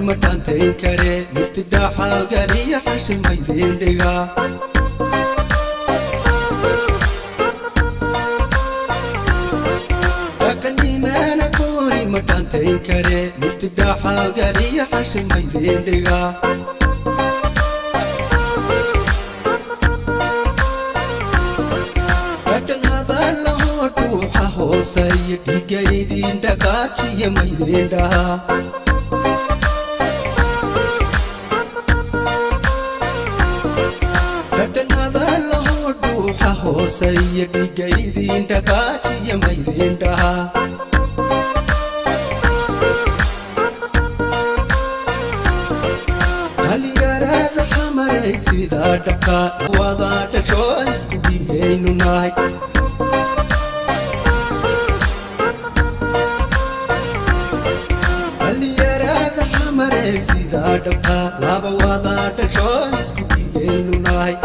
Ma dhaantayn kare murti dhaxalgaliya xashir maydin dhigaa. Dhaqanimaana koori ma dhaantayn kare murti dhaxalgaliya xashir maydin dhigaa. Dhadhan hadalahoo dhuuxa hooseeya dhiigga idin dhaqaajiya maydin dhahaa. Dhadhan hadalahoo dhuuxa hooseeya dhiigga idin dhaqaajiya maydin dhahaa. Dhalinyarada Xamaray sidaa dhabka wada dhasho isku dhigaynu nahay. Dhalinyarada Xamaray sidaa dhabka laba wada dhasho isku dhigaynu nahay.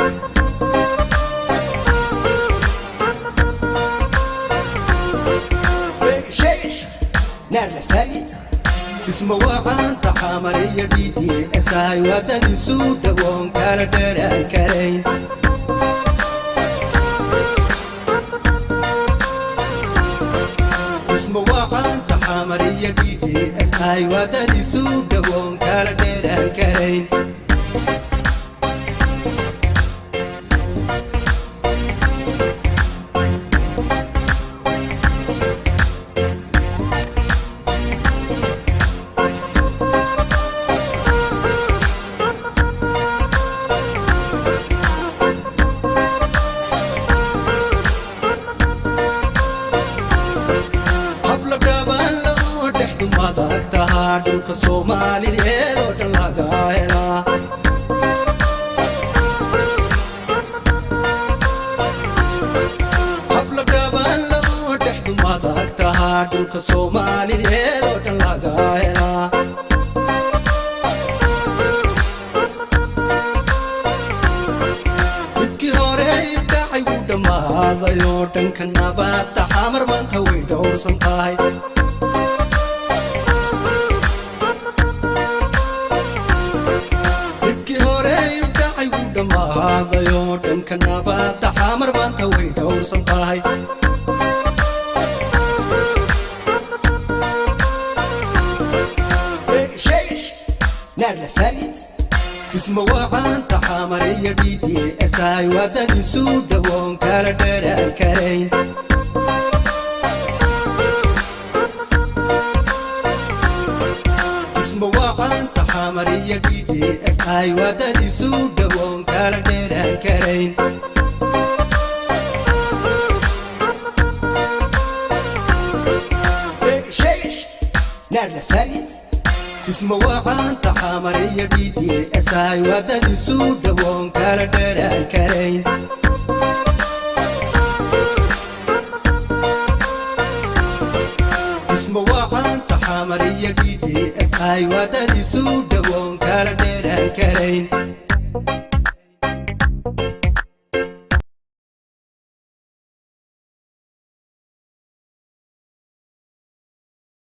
Isma wacanta Xamariya DDSI waa dad isu dhawoon kala dheeraan karayn. Isma wacanta Xamariya DDSI waa dad isu dhawoon kala dheeraan karayn. Hablo dhaban loo dhexdu madag tahaa dhulka Soomaaliyeed oo dhan laga helaa. Hablo dhaban loo dhexdu madag tahaa dhulka Soomaaliyeed oo dhan laga helaa. Midkii hore dhacay wuu dhammaaday oo dhanka nabadda Xamar maanta way dhowrsan tahay. Midkii hore dhacay wuu dhammaaday oo dhanka nabadda Xamar maanta way dhowrsan tahay. Isma wacanta Xamariya DDSI waa dad isu dhawoon kala dheeraan karayn. Isma wacanta Xamariya DDSI waa dad isu dhawoon kala dheeraan karayn. Isma wacanta Xamariya DDSI waa dad isu dhawoon kala dheeraan karayn. Isma wacanta Xamariya DDSI waa dad isu dhawoon kala dheeraan karayn.